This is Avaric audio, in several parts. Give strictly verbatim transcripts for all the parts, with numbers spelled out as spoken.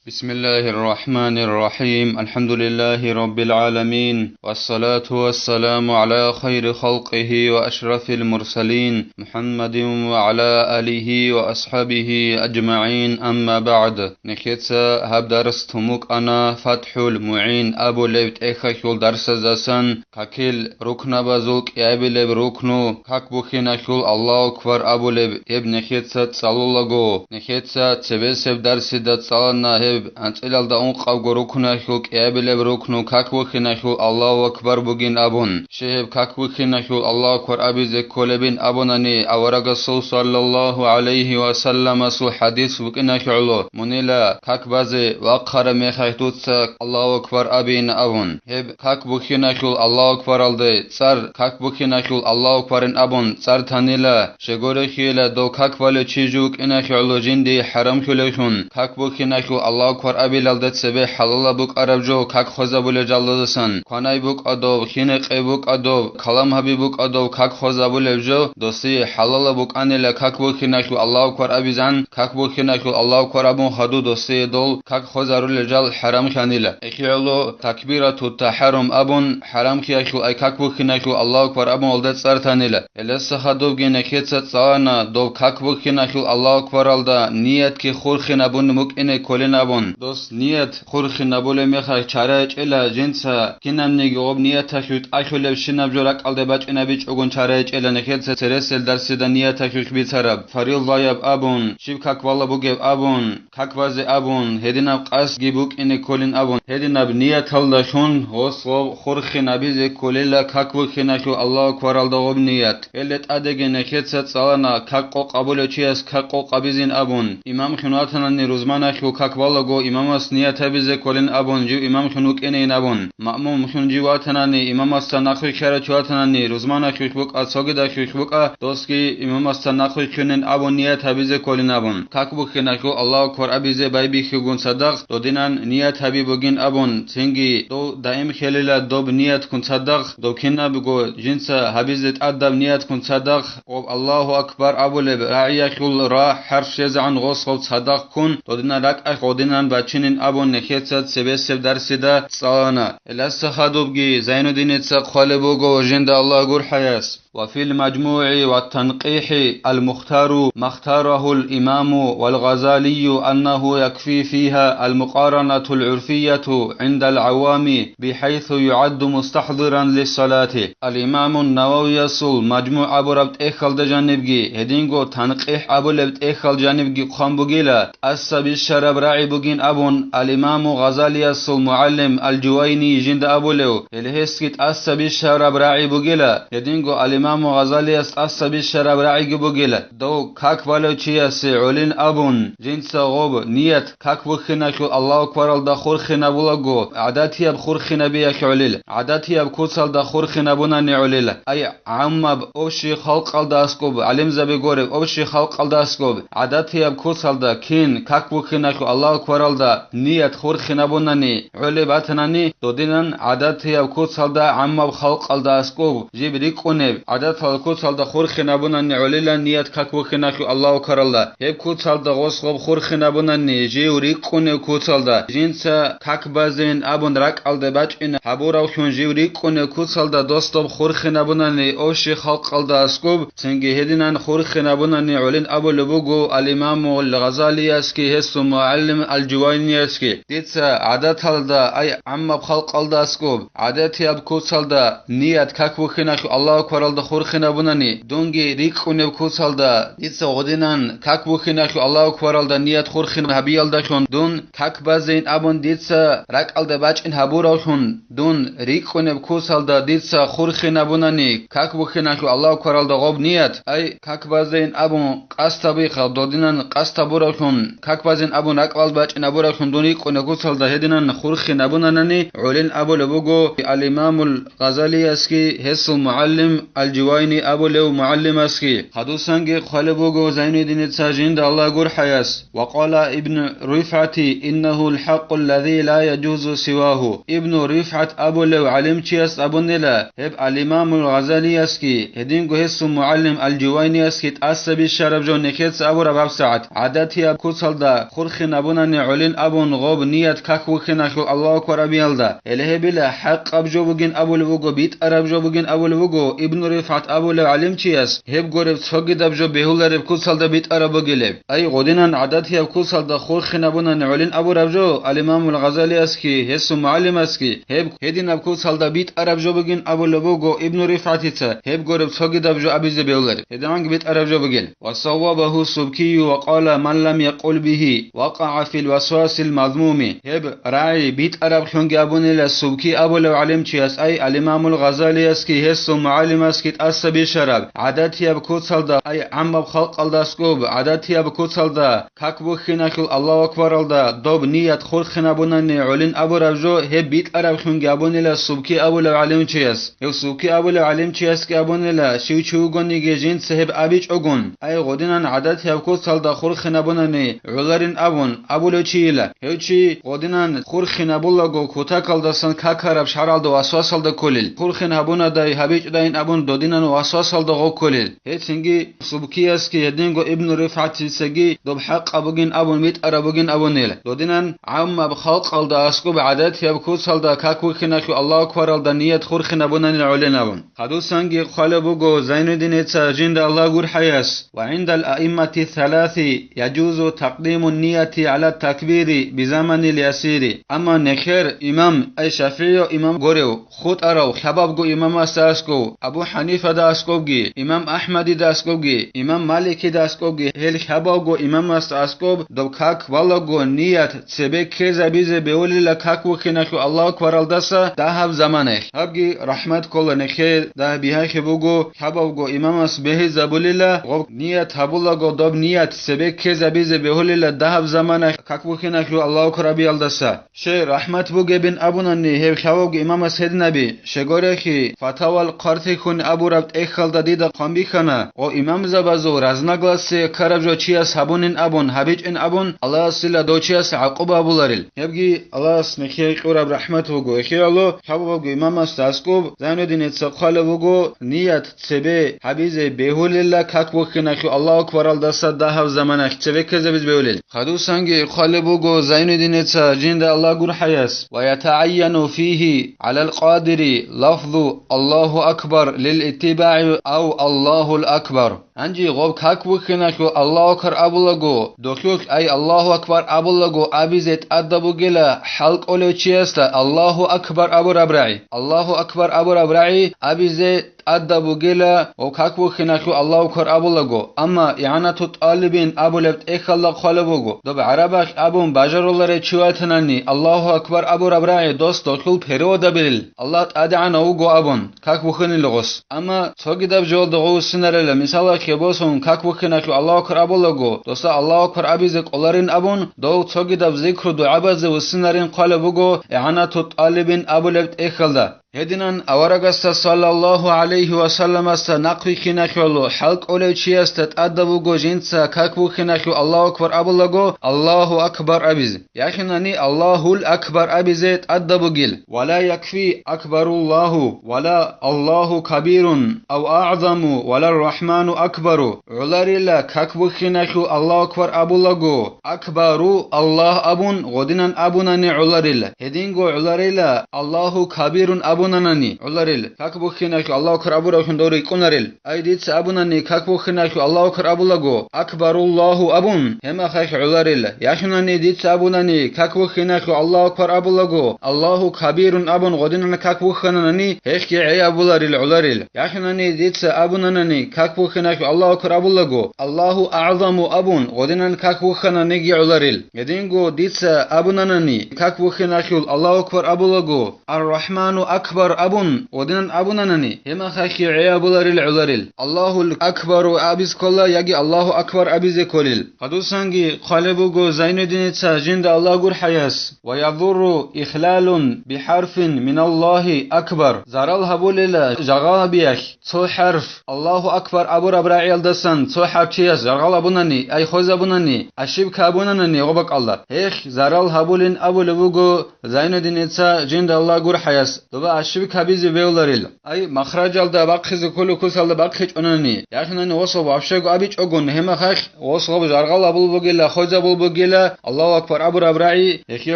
بسم الله الرحمن الرحيم. الحمد لله رب العالمين. والصلاة والسلام على خير خلقه وأشرف المرسلين محمد وعلى آله وأصحابه أجمعين. أما بعد. Нехеца гьаб дарс тумукъана ФатхӀул МугӀин абулеб тӀехьалъул дарсаздасан, какил рукнабазул кӀиабилеб рукну, как бухьиналъул Аллагьу акбар абулеб, гьеб нехеца цӀалулаго. Нехеца цебесеб дарсида цӀалана гьеб анцӀилалда ункъабго рукналъул кӀиабилеб рукну как бухьиналъул Аллагьу акбар бугин абун. Щай гьеб как бухьиналъул Аллагьу акбар абизе кколебин абунани, аварагасул саллаллагьу гӀалайгьи ва салламасул хӀадис букӀиналъе гӀоло, мунила как базе вахъараб мехалъ дуца Аллагьу акбар абиин абун. Гьеб как бухьиналъул Аллагьу акбаралде цӀар как бухьиналъул Аллагьу акбарин абун цӀар танила, щегорехьейила дов как балев чи жив вукӀиналъе гӀоло жиндие хӀарамлъулевлъун, как бухьиналъул Аллагьу акбар абилалда цебе хӀалалаб букӀараб жо как хвезабулел жалдасан, кванай букӀа дов, хьинекъей букӀа дов, калам гьаби букӀа дов как хвезабулеб жо, досие хӀалалаб букӀанила как бухьиналъул Аллагьу акбар абизан, как бухьиналъул Аллагьу акбар абун хадув досие дол как хвезарулел жал хӀарамлъанила. ЭхигӀоло такбирату тахӀарум абун, хӀарамлъиялъул ай как бухьиналъул Аллагьу акбар абуналда цӀар танила. Гьелдаса хадубги нехеца цӀалана доб как бухьиналъул Аллагьу акбаралда ниятги хурхинабун букӀине кколин абун. Дос ният хурхинабулеб мехалъ чара гьечӀела жинца кинабниги гъоб нияталъуй тӀалъулебщинаб жо ракӀалде бачӀинабичӀогун чара гьечӀела нехеца цересел дарсида нияталъулъ бицараб, фаризаяб абун, щиб как бала бугеб абун, как базе абун, гьединаб къасдги букӀине кколин абун, гьединаб нияталдалъун гъос гъоб хурхинабизе кколела как бухьиналъул Аллагьу акбаралда гъоб ният. Гьелде тӀадеги нехеца цӀалана как къокъ абулев чияс как къокъ абизин абун. Имамлъун ватанани рузманалъул как балаго имамас ният гьабизе кколин абун, жив имамлъун вукӀинейин абун. Маъмумлъун жив ватанани, имамасда нахъвилълъарав чи ватанани, рузманалъулъ букӀа, цогидалъулъ букӀа, досги имамасда нахъвилълъунин абун ният гьабизе кколин абун. Как бухьиналъул Аллагьу акбар абизе байбихьугун цадахъ додинан ният гьаби бугин абун, цинги дов даим хьелила доб ниятккун цадахъ, дов кинабго жинца гьабизе тӀадаб ниятккун цадахъ, гъоб Аллагьу акбар абулеб рагӀиялъул ра хӀарф щвезегӀан гъос гъоб цадахъ ккун, додинан ракӀалъ гъодинан бачинин абун нехеца цебесеб дарсида цӀалана. Гьелдаса хадубги Зайнуддиница хъвалеб буго жинда Аллагь гурхӀаяс. وفي المجموع والتنقيح المختار ما اختاره الإمام والغزالي أنه يكفي فيها المقارنة العرفية عند العوام بحيث يعد مستحضرا للصلاة. Ал-Имамун Нававиясул МажмугӀ абураб тӀехьалда жанибги, гьединго ТанкъихӀ абулеб тӀехьал жанибги хъван бугила, тӀаса бищараб рагӀи бугин абун, ал-Имаму Гъазалиясул мугӀалим ал-Жувайни жинда абулев, гьеле гьесги тӀаса бищараб рагӀи бугила, гьединго ал-Имаму Гъазалияс тӀаса бищараб рагӀиги бугила, дов как балев чиясе гӀолин абун, жинца гъоб ният как бухьиналъул Аллагьу акбаралда хурхинабулаго, гӀадатияб хурхинабиялъ гӀолил, гӀадатияб куцалда хурхинабунани гӀолил, ай, гӀаммаб, общий халкъалда аскӀоб, гӀалимзаби гореб, общий халкъалда аскӀоб, гӀадатияб куцалда кин как бухьиналъул Аллагьу акбаралда ният хурхинабунани гӀолеб батанани, додинан гӀадатияб куцалда гӀаммаб халкъалда аскӀоб жиб рикӀкӀунеб, гӀадатал куцалда хурхинабунани гӀолила ният как бухьиналъул Аллагьу акбаралда. Гьеб куцалда гъос гъоб хурхинабунани жив рикӀкӀунев куцалда, жинца как базейин абун ракӀалде бачӀина гьабуравлъун жив рикӀкӀунев куцалда дос доб хурхинабунани общий халкъалда аскӀоб, цинги гьединан хурхинабунани гӀолин абулеб буго ал-Имаму ал-Гъазалиясги гьесул мугӀалим ал-Жувайниясги. Дица гӀадаталда, ай, гӀаммаб халкъалда аскӀоб, гӀадатияб куцалда ният как бухьиналъул Аллагьу акбаралда хурхинабунани, дунги рикӀкӀунеб куцалда, дица гъодинан как бухьиналъул Аллагьу акбаралда ният хурхин гьабиялдалъун дун как базейин абун дица ракӀалда бачӀин гьабуравлъун, дун рикӀкӀунеб куцалда дица хурхинабунани, как бухьиналъул Аллагьу акбаралда гъоб ният, ай, как базейин абун къасд гьабиха, додинан къасд гьабуравлъун, как базейин абун ракӀалда бачӀин гьабуравлъун дун рикӀкӀунеб куцалда гьединан хурхинабунанани гӀолин абулеб буго ал-Имамул Гъазалиясги гьесул мугӀалим ал Жувайни абулев мугӀалимасги. Хадусанги хъвалеб буго Зайнудиница жинда Аллагь гурхӀаяс: «Ва къала Ибн РифгӀати: иннагьул хӀакъу ллази ла яжузу сивагьу». Ибн РифгӀат абулев гӀалимчияс абунила, гьеб ал-Имамул Гъазалиясги, гьединго гьесул мугӀалим ал-Жувайниясги тӀаса бищараб жо нехеца абураб гьабсагӀат, гӀадатияб куцалда хурхинабунани гӀолин абун гъоб ният как бухьиналъул Аллагьу акбар абиялда, гьеле гьебила хӀакъаб жо бугин абулеб буго, битӀараб жо бугин абулеб буго Ибн РифгӀат абулев гӀалимчияс, гьеб гуреб цогидаб жо бегьулареб куцалда битӀараб бугилеб. Ай, гъодинан гӀадатияб куцалда хурхинабунани гӀолин абураб жо, ал-Имамул Гъазалиясги гьесул мугӀалимасги, гьеб гьединаб куцалда битӀараб жо бугин абулеб буго Ибн РифгӀатица, гьеб гуреб цогидаб жо абизе бегьулареб. Гьединанги битӀараб жо бугил. Ва саввабагьу Субкию ва къала: ман лам якъул бигьи, вакъагӀа фил васвасил мазмуми. Гьеб рагӀи битӀараб хьунги абунила Субки абулев гӀалимчияс, ай, ал-Имамул Гъазалиясги гьесул мугӀалимасги тӀаса бищараб, гӀадатияб куцалда, ай, гӀаммаб халкъалда аскӀоб, гӀадатияб куцалда, как бухьиналъул Аллагьу акбаралда доб ният хурхинабунани гӀолин абураб жо, гьеб битӀараб хьунги абунила Субки абулев гӀалимчияс. Гьев Субки абулев гӀалимчиясги абунила, щив чи вугониги жинца гьеб абичӀогун, ай, гъодинан гӀадатияб куцалда хурхинабунани гӀоларин абун абулев чийила. Гьев чи гъодинан хурхинабулаго кутакалдасан какараб шагьаралда васвасалда кколел. Хурхин гьабунадай гьабичӀдайин абун додинан васвасалда гъов кколел. Гьецинги Субкиясги гьединго Ибн РифгӀатицаги доб хӀакъаб бугин абун, битӀараб бугин абунел. Додинан гӀаммаб халкъалда аскӀоб гӀадатияб куцалда как бухьиналъул Аллагьу акбаралда ният хурхинабунани гӀолин абун. Хадусанги хъвалеб буго Зайнудиница жинда Аллагь гурхӀаяс: ва гӀиндал аиммати саласи яжузу такъдимун нияти гӀала такбири бизаманил ясири. Амма нехер имам, ай, ШафигӀияв имам гурев, хутӀарав хабабго имамасда аскӀов, Абу ХӀанифада аскӀовги, имам АхӀмадида аскӀовги, имам Маликида аскӀовги, гьел хабабго имамасда аскӀоб доб как балаго ният цебе ккезабизе бегьулила как бухьиналъул Аллагьу акбаралдаса дагьаб заманаялъ. Гьабги рахӀмат ккола нехее, дагь бигьахъе буго, хабабго имамас бегьизабулила, гъоб ният гьабулаго доб ният цебе ккезабизе бегьулила дагьаб заманаялъ как бухьиналъул Аллагьу акбар абиялдаса. Щай рахӀмат бугебин абунани гьеб хабабго имамас гьединаби, щегорехи, Фатавал Хъартихьун абураб тӀехьалда дида хъван бихьана, гъо имамзабазул разногласие ккараб жо чияс гьабунин абун, гьабичӀин абун, Аллагьасила дов чияс гӀакъуба гьабуларил. Гьебги Аллагьас нехие кьураб рахӀмат буго. Эхияло хабабго имамасда аскӀоб Зайнудиница хъвалеб буго, ният цебе гьабизе бегьулила как бухьиналъул Аллагьу акбаралдаса дагьаб заманаялъ цебе ккезабизе бегьулел. Хадусанги хъвалеб буго Зайнудиница жинда Аллагь гурхӀаяс: ва ятагӀайяну фигьи гӀалал къадири лафзу Аллагьу акбар лил иттибагӀи ав Аллагьул акбар. Гьанже гъоб как бухьиналъул Аллагьу акбар абулаго, дохьулъ, ай, Аллагьу акбар абулаго абизе тӀадаб бугила хӀалкӀолев чиясда Аллагьу акбар абураб рагӀи. Аллагьу акбар абураб рагӀи абизе тӀадаб бугила гъоб как бухьиналъул Аллагьу акбар абулаго, амма ИгӀанату тӀалибин абулеб тӀехьалда хъвалеб буго, доб гӀарабалъ абун бажаруларев чи ватанани Аллагьу акбар абураб рагӀи дос дохьул переводабилел, Аллагь тӀадегӀанав вуго абун, как бухьинилгъус. Амма цогидаб жоялда гъов вуссинарила, мисалалъе босун, как бухьиналъул Аллагьу акбар абулаго, досда Аллагьу акбар абизе кӀоларин абун, дов цогидаб зикру-дугӀабазе вуссинарин хъвалеб буго ИгӀанату тӀалибин абулеб тӀехьалда. Гьединан аварагасда саллаллагьу гӀалайгьи ва салламасда нахъвихьиналъул хӀалкӀолев чиясда тӀадаб буго жинца как бухьиналъул Аллагьу акбар абулаго, Аллагьу акбар абизе. Яхинани Аллагьул акбар абизе тӀадаб бугил. Ва ла якфи акбаруллагьу, ва ла Аллагьу кабирун, ав агӀзаму, ва ла рахӀману акбару. ГӀоларила как бухьиналъул Аллагьу акбар абулаго, акбару Аллагь абун гъодинан абунани гӀоларила. Гьединго гӀоларила Аллагьу кабирун абунанани гӀоларила. Как бухьиналъул Аллагьу акбар абурабхӀун дов рикӀкӀунарел. Ай, дица абунани как бухьиналъул Аллагьу акбар абулаго, акбаруллагьу абун, гьеб мехалъ гӀоларила. Яхинани дица абунани как бухьиналъул Аллагьу акбар абулаго, Аллагьу кабирун абун гъодинан как бухьананани, гьелъги гӀей абуларил гӀоларил. Яхинани дица абунанани как бухьиналъул Аллагьу акбар абулаго, Аллагьу агӀзаму абун гъодинан как бухьананиги гӀоларил. Гьединго дица абунанани как бухьиналъул Аллагьу акбар абулаго, Ар-Рахману акбар абун, гъодинан абунанани, гьеб мехалъги гӀей абуларил гӀоларил. Аллагьул акбару абизе ккола яги Аллагьу акбар абизе кколел. Хадусанги хъвалеб буго Зайнуддиница жинда Аллагь гурхӀаяс: «Ва ядурру ихлалун бихӀарфин миналлагьи акбар». Зарал гьабулела жагъа гьабиялъ цо хӀарф, Аллагьу акбар абураб рагӀиялдасан цо хӀарчияс жаргъал абунани, ай хвезабунани, ошибка абунанани гъо бакӀалда, гьелъ зарал гьабулин абулеб буго Зайнуддиница жинда Аллагь гурхӀаяс. Доба ошибка гьабизе бегьуларил. Ай, махражалда бахъизе кколеб кусалда бахъичӀонани, яхинани гъосо вообще абичӀогун, гьеб мехалъ гъос гъоб жаргъал абул бугила, хвезабул бугила, Аллагьу акбар абураб рагӀи, гьехие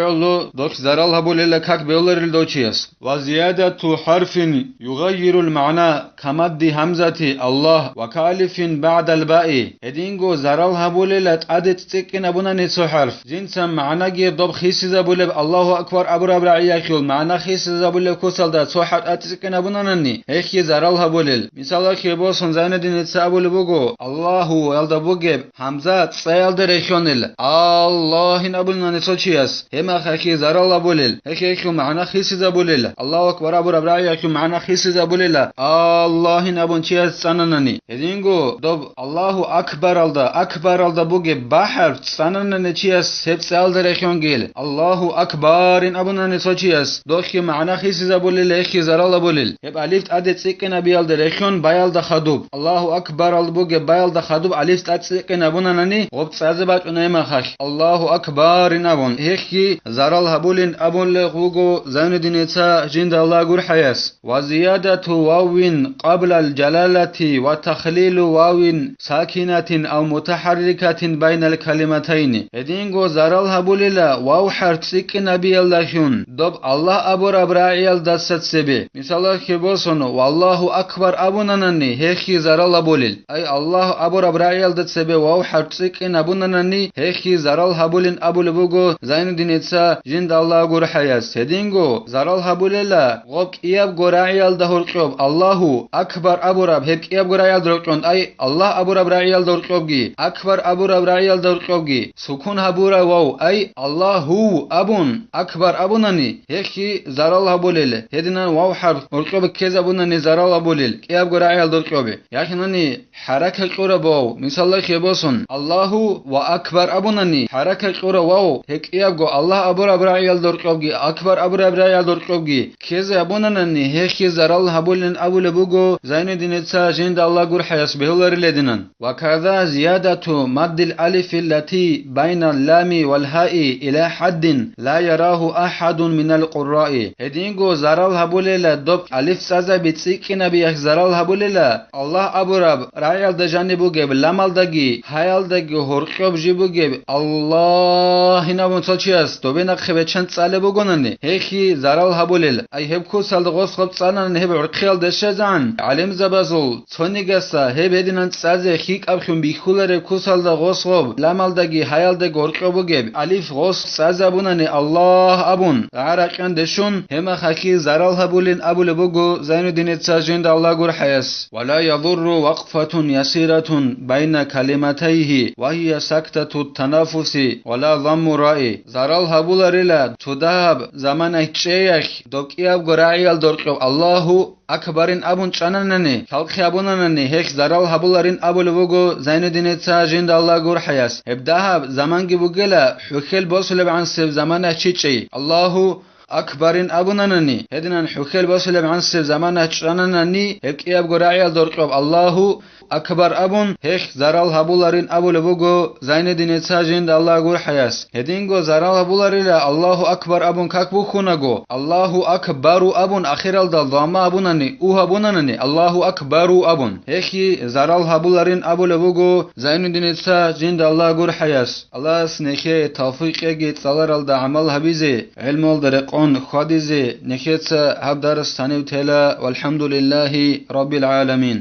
гӀоло дохъ зарал гьабулела как бегьуларил дов чияс. «Ва зиядату хӀарфин югъаййирул магӀна камадди гьамзати Аллагь ва каалифин багӀдал баи». Гьединго зарал гьабулела тӀаде цӀикӀкӀин абунани цо хӀарф, жинца магӀнаги доб хисизабулеб, Аллагьу акбар абураб рагӀиялъул магӀна хисизабулеб кусалда цо хӀарф тӀаде цӀикӀкӀин абунанани, гьехги зарал гьабулел. Мисалалъе босун, Зайнуддиница абулеб буго, Аллагьуялда бугеб гьамза цӀаялда рехьонел, Аллагьин абунани цо чияс, гьеб мехалъги зарал абулел, гьехьехьул магӀна хисизабулел, Аллагьу акбар абураб рагӀиялъул магӀна хисизабулела, Аллагьин абун чияс цӀананани. Гьединго доб Аллагьу акбаралда, акбаралда бугеб ба хӀарф цӀананани чияс гьеб цӀаялда рехьонгел, Аллагьу акбарин абунани цо чияс, дохъги магӀна хисизабулел, гьехги зарал абулел. Гьеб алиф тӀаде цӀикӀкӀинабиялда рехьон баялда хадуб, Аллагьу акбарал бугеб баялда хадуб алиф тӀад цӀикӀкӀин абунанани, гъоб цӀазе бачӀунай махалъ, Аллагьу акбарин абун, гьехги зарал гьабулин абулеб буго Зайнуддиница жинда Аллагь гурхӀаяс. «Ва зиядату ваввин къаблал жалалати ва тахлилу ваввин сакинатин ав мутахӀаррикатин байнал калиматайни». Гьединго зарал гьабулела вав хӀарф цӀикӀкӀинабиялдалъун, доб Аллагь абураб рагӀиялдаса цебе. Мисалалъе босун, «Валлагьу акбар» абунанани, гьехги зарал абулел. Ай, «Аллагь» абураб рагӀиялда цебе вав хӀарф цӀикӀкӀин абунанани, гьехги зарал гьабулин абулеб буго Зайнуддиница жинда Аллагь гурхӀаяс. Гьединго зарал гьабулела гъоб кӀиябго рагӀиялда гьоркьоб «Аллагьу акбар» абураб гьеб кӀиябго рагӀиялда гьоркьон, ай, «Аллагь» абураб рагӀиялда гьоркьобги, «Акбар» абураб рагӀиялда гьоркьобги, сукун гьабурав вав, ай, «Аллагьу» абун, «Акбар» абунани, гьехги зарал гьабулел, гьединан вав хӀарф гьоркьобе ккезабунани зарал гьабулел, кӀиябго рагӀиялда гьоркьобе. Яхинани хӀарака кьураб вав, мисалалъе босун, «Аллагьу ва акбар» абунани, хӀарака кьурав вав, гьеб кӀиябго «Аллагь» абураб рагӀиялда гьоркьобги, «Акбар» абураб рагӀиялда гьоркьобги ккезе абунанани, гьехги зарал гьабулин абулеб буго Зайнуддиница жинда Аллагь гурхӀаяс бегьуларилединан. «Ва каза зиядату маддил алифи лати байнал лами вал гьаи иля хӀаддин ла ярагьу ахӀадун минал къурраи». Гьединго зарал гьабулела доб алиф цӀазаби цӀикӀкӀинабиялъ зарал гьабулела, «Аллагь» абураб рагӀиялда жаниб бугеб ламалдаги гьаялдаги гьоркьоб жиб бугеб «Аллагьин» абун цо чияс добе нахъе беччан цӀалеб бугонани, гьехги зарал гьабулел. Ай, гьеб кусалда гъос гъоб цӀананани гьеб гӀурхъиялда щвезегӀан, гӀалимзабазул цонигаса гьеб гьединан цӀазе хьикӀаблъун бихьулареб кусалда гъос гъоб ламалдаги гьаялдаги гьоркьоб бугеб алиф гъос цӀазабунани «Аллагь» абун, рагӀа-ракьанде щун, гьеб мехалъги зарал гьабулин абулеб буго Зайнуддиница жинда Аллагь гурхӀаяс. «Ва ла ядурру вакъфатун ясиратун байна калиматайгьи ва гьия сактату танаффуси ва ла замму раи». Зарал гьабуларила цо дагьаб замана чӀеялъ доб кӀиябго рагӀиялда гьоркьоб «Аллагьу акбарин» абун чӀананани, хӀалхъи абунанани, гьелъ зарал гьабуларин абулеб буго Зайнуддиница жинда Аллагь гурхӀаяс. Гьеб дагьаб заманги бугела хӀухьел босулеб гӀансеб замана чӀей. «Аллагьу акбарин» абунанани, гьединан хӀухьел босулеб гӀансеб замана чӀананани, гьеб кӀиябго рагӀиялда гьоркьоб «Аллагьу акбар» абун, гьелъ зарал гьабуларин абулеб буго Зайнуддиница жинда Аллагь гурхӀаяс. Гьединго зарал гьабуларила «Аллагьу акбар» абун как бухьунаго, «Аллагьу акбару» абун ахиралда замма абунани, у гьабунанани, «Аллагьу акбару» абун, гьелъги зарал гьабуларин абулеб буго Зайнуддиница жинда Аллагь гурхӀаяс. Аллагьас нехее тавфикъ кьеги цӀаларалда гӀамал гьабизе, гӀелмуялда рекъон хьвадизе, нехеца гьаб дарс гьанив тела, валхӀамдулиллагьи раббил гӀаламин.